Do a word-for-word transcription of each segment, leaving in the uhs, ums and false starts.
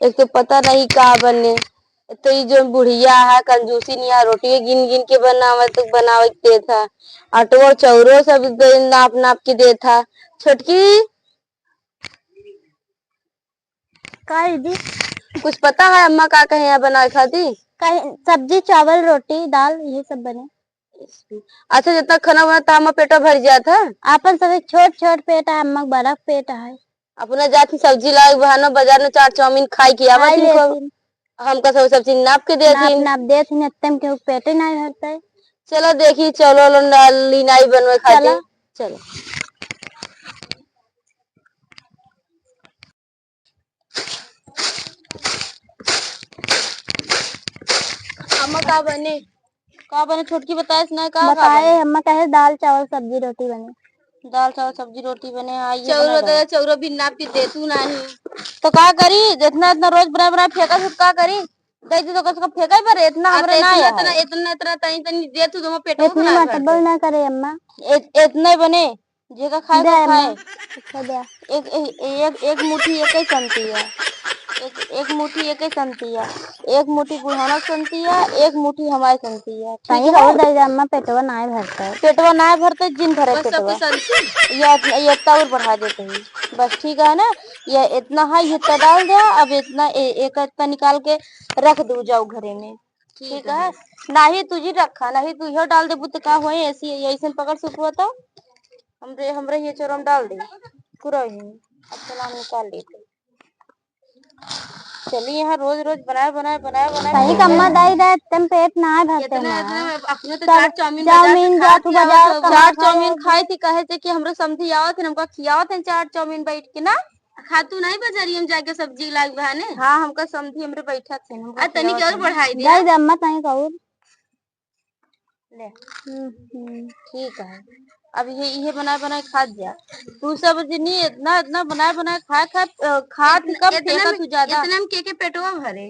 एक तो पता नहीं का बने। तो ई जो बुढ़िया है, कंजूसी निया, रोटिये गिन गिन के बनावे, तो बनावे के देत है। आटो और चौरो सब दे-, नाप नाप के देत है। छोटकी, का दीदी? कुछ पता है अम्मा का कहे हैं बनावे खातिर? कहे, सब्जी, चावल, रोटी, दाल, ये सब बने। अच्छा, जितना खाना बनाता, हमार पेटवा भर जात है। आपन सब छोट छोट पेट है, अम्मा के बड़ा पेट है। अपना जात ही सब्जी लाए बहानो, बाजार में चाट चाउमीन खाए के आवत खाए ही खूब। लेथिन। हमका सब, सब चीज नाप के देत नाप, ही। नाप देत ही, इतने में केहू के पेटे नाहीं भरता है। चलो देखी, चलो लो ना, ली नाई बनवे खातिर। चलो। चलो। अम्मा का बने? का बने छोटकी बताए से ना का, का बताए, बने? अम्मा कहे दाल चावल सब्जी रोटी बने। दाल चावल सब्जी रोटी बने, हाँ, ये चौरो बना तो, दो। चौरो भी नाप के देतू नाही। तो का करी, जितना इतना रोज बना बना फेंका सुट का करी? दे दी तो कस का फेंका पर इतना आ, हमरे तो ना इतना, आए। इतना, इतना, इतना तनी, तनी देतू तो पेटवा इतने भरा मत भरते। बोल ना करे अम्मा। इत-, इतने बने। जेका खाए दे तो अम्मा, खाए। अच्छा दे। एक, एक, एक, एक मुट्ठी एक ही संती है। एक, एक मुट्ठी एक ही संती है। एक मुट्ठी बुढ़ाना संती है, एक मुट्ठी हमारे संती है। ठीक सही है? और दे दे अम्मा, पेटवा नाय भरता है। पेटवा नाय भरता है, जिन भरे बस पेटवा। सबके संती? ये, ये इतना और बढ़ा देते हैं। बस ठीक है ना, ये इतना है, ये इतना डाल दे। अब इतना ए-, एक इतना निकाल के रख दू जाओ घरे में। ठीक ठीक है। है, नाही तुझी रखा, नाही तू इहो डाल देबू तो का होए, ऐसी, ऐसन पकड़ सुखवा तो। हमरे, हमरे ये चोरम डाल दे, पूरा ही। अब चला हम निकाल लेते। चली यहाँ रोज रोज बनाए, बनाए, बनाए, बनाए, सही बनाए। कम्मा दाई रहे, तम पेट ना भरते इतना, ना। इतना, अपने तो सब चाट चाउमीन बाजार से चाउमीन खा जात के बाजार आवत हो, चाट खाए चाउमीन हो। खाए थी, कहे थे कि हमरे समधी आवत है, हमका खियावत है चाट चाउमीन बैठ के ना। खातू नहीं बजरिया में जाके सब्जी लाग बहाने? हाँ, हमका समधी हमरे बैठा थे, हमका आ, तनी खियावत के और है। बढ़ाई दिया। दे दे अम्मा, तनी का और। ले। हम्म, हम्म। ठीक है, अब ये, ये बनाए, बनाए खात जा। तू सब जनी इतना, इतना बनाए, बनाए खाए, खात, अ, खात इतना, कब इतना फेंका में, तू ज्यादा? इतना में के, के पेटवा भरे?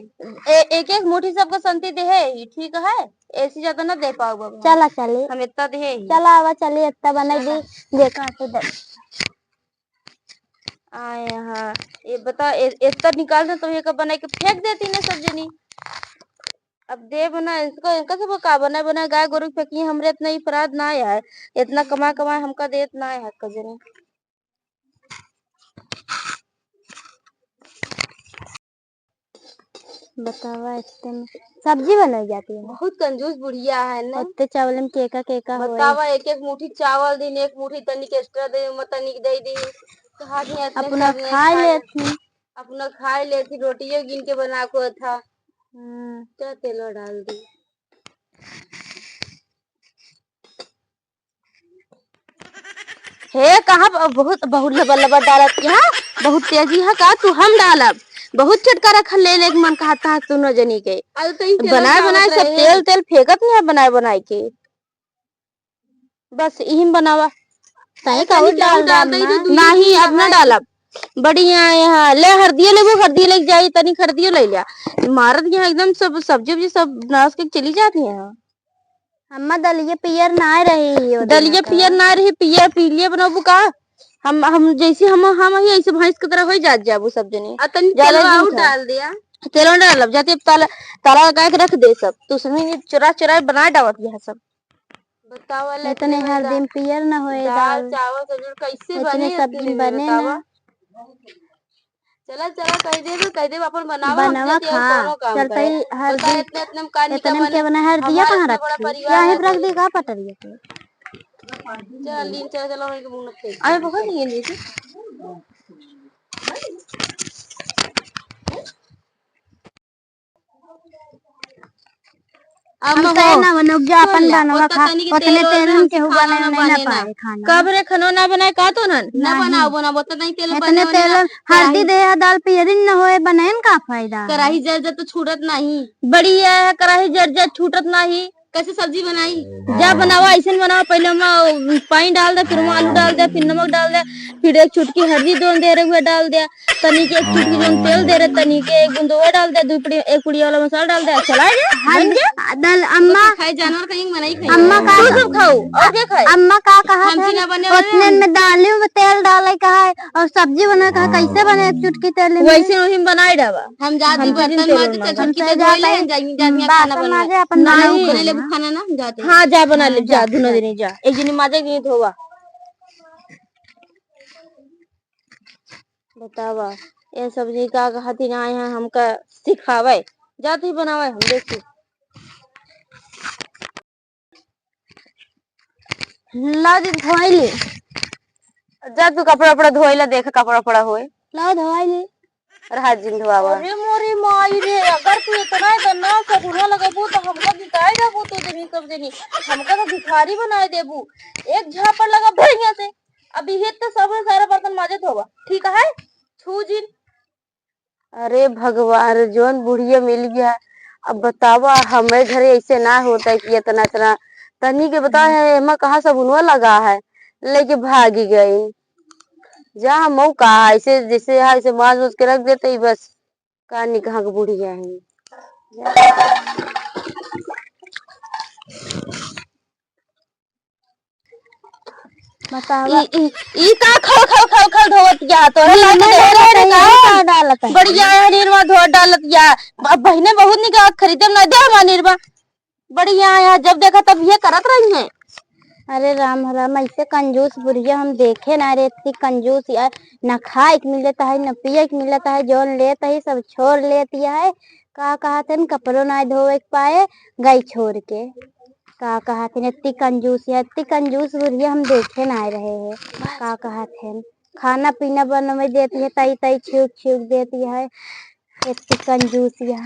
ए-, एक, एक मुट्ठी सबका संती देहे ही, ठीक है? ऐसी ज्यादा ना दे पाऊब अब हम। चला, चली। हम इतना देहे ही। चला, आवा, चली, इतना बनाई चला। दी, देखा तो दे। आए हाँ, ये बता, ए-, इतना निकाल दे तो ये का बनाई के फेंक देती ना सब जनी। अब देब ना, इसको, इनका सबको का बनाए, बनाए गाय गोरू के फेंकी, हमरे इतना ही अपराध ना आया है, इतना कमा कमाए हमका देत ना है कजरी। बतावा, इतने में सब्जी बनाई जाती है। बहुत कंजूस बुढ़िया है ना। उतने चावल में केका केका होए। बतावा, एक एक मुट्ठी चावल दिन, एक मुट्ठी तनिक extra दे, म तनिक दे दी। तो हाथ में इतने अपना सब नहीं खाए खाए। लेती। अपना खाए लेती, रोटियों गिन के बना को था। हम्म। क्या तेल डाल दी। हे, कहाँ ब-, बहुत, बहुत लबर लबर डालत यहाँ, बहुत तेजी है का तू? हम डालब, बहुत चटका रखल ले लेके मन कहत कहाँ तू न जनी के। अरे तो ई तेल बनाए बनाए सब तेल तेल फेंकत नहीं है बनाए बनाए के। बस इही में बनावा। सही अरे का तनी और केहू डाल डाल दे दे, ना। तू दुई नहीं, तीन अब ना लगाए। डालब। बढ़िया यहाँ ले हरदिया लेबू, हरदिया लेके जाई, तनी हरदिया ले लिया। मारत यहाँ एकदम सब सब्जी उब्जी सब नाश के चली जाती है। अम्मा, दलिया पियर नाय रही, ओ दिन दलिया का। पियर नाय रही, पियर पीलिया बनबू का? हम, हम जैसे हम, हम ही ऐसे भैंस की तरह होई जात जाबू सब जने। आ तनी ज्यादा तेलवा दिन और का। डाल दिया। तेलवा डालब, जाते अब ताला, ताला लगा के रख दे सब। तू सब ही चुरा चुरा बना डावत यहाँ सब। बतावा ले इतने इतने हर बता। दिन पियर न होए दाल, दाल। चावल, सब्जी कैसे इतने बने सब्जी इतने में बने बतावा। ना। चला, चला, कह देबे, कह देबे, अपन बनावा, हम बनवा जाती और खा। कौनो काम चलते करे। ही हर बता, दिन इतने, इतने में का इतने में निकाल के बना हर दिया हमारा कहाँ इतना बड़ा रखी? परिवार यहाँ है, रख दी का पटरिया पे? चला, लीन, चला, चला, वहीं के मुंह में फेंक अरे, दे। बहुत नहीं है, लीजिए। अब हम न कहे हो। ना बनो, जो सुन अपन ले, बनवा ओतना खा, तनी के उतने तेल तेल ओल में हम केहू खाना बनाए ना नहीं ना बने ना। पाए खाना। कब रे खनो ना बनाए का तो नन? ना नहीं। बनाओ, बनाओ, ओतना तनी तेल इतने बने तेल ना। हल्दी कढ़ाई दे या दाल पियरिन न होए, बनाएन का फायदा है? कढ़ाई जर जर तो छूटत नहीं। बढ़िया है, कढ़ाई जर जर छूटत नहीं। कैसे सब्जी बनाई? जा बनावा, ऐसे बनावा, पहले ओमा पानी डाल दे, फिर ओमा आलू डाल दे, फिर नमक डाल दे, फिर एक चुटकी हल्दी जोन दे रहे हुए डाल दे, तनी के एक चुटकी जोन तेल दे रहे, तनी के एक बूंद वो डाल दे, दो पुड़ी, एक पुड़ी वाला मसाला डाल दे, चला गया, बन गया। दल अम्मा, खाए जानवर कहीं बनाई खाए। अम्मा का तू सब खाओ, और क्या खाए? अम्मा का कहा हम था? चीना बने वाले उतने हैं। में दाली में तेल डाले कहा है और सब्जी बने कहा, कैसे बने एक चुटकी तेल में? वैसे वही में बनाए डावा। हम जाती हम बर्तन माजे, चल चुटकी से धोई ले, जाई, जाई, जाई, खाना बना। माजे अपन नहीं। बने लेबू खाना ना, हम जाते। हाँ, जा बना ले, जा, दुनो जनी जा। एक जनी माजे, एक जनी धोवा। बतावा, ये सब जी का कहती ना आए हैं हमका सिखावे। जा तू ही बनावे, हम देखी। ला जी धोई ली। जा तू कपड़ा उपड़ा धोई ला, देख कपड़ा उपड़ा होए। ला धोई ली। रहा जिन धोआवा। अरे मोरी माई रे, अगर तू इतना गन्ना सगुना लगबू तो हमका बिकाई जाबू तू जनी सब जनी। हमका तो भिखारी बनाए देबू। एक झापड़ लगा बढ़िया से। अभी हित तो सब सारा बर्तन माजे धोवा। ठीक है? छू जिन। अरे भगवान, जौन बुढ़िया मिल गया। अब बतावा, हमें घरे ऐसे ना होता है कि इतना, इतना तनी के बतावा है, एमा कहाँ सबुनवा लगा है, लेके भागी गई। जा मऊ का ऐसे जैसे है, ऐसे माज मुझ के रख देते ही बस। का निकहा के बुढ़िया है। बतावा। ई, ई, ई का खल, खल, खल, खल धोवत जा? तोरे लायक नहीं, नहीं, नहीं, नहीं, नहीं, का? का डालत है? बढ़िया है, निर्मा धो डालत जा। अब बहिने बहुत निकाल खरीदे ना दे हमार निर्मा। बढ़िया है, जब देखा तब ये करत रही है। अरे राम राम, ऐसे कंजूस बुढ़िया हम देखे ना रे, इतनी कंजूस यार। न खाए के मिलत है, न पिए के मिलत है, जौन लेत है सब छोड़ लेत है। का कहत है, कपड़ो ना धोवे के पाए, गई छोड़ के। का कहत है, इतनी कंजूस है, इतनी कंजूस बुढ़िया हम देखे ना रहे हैं। का कहत है, खाना पीना बनवे देती है, तई तई छिउक छिउक देती है, इतनी कंजूस है।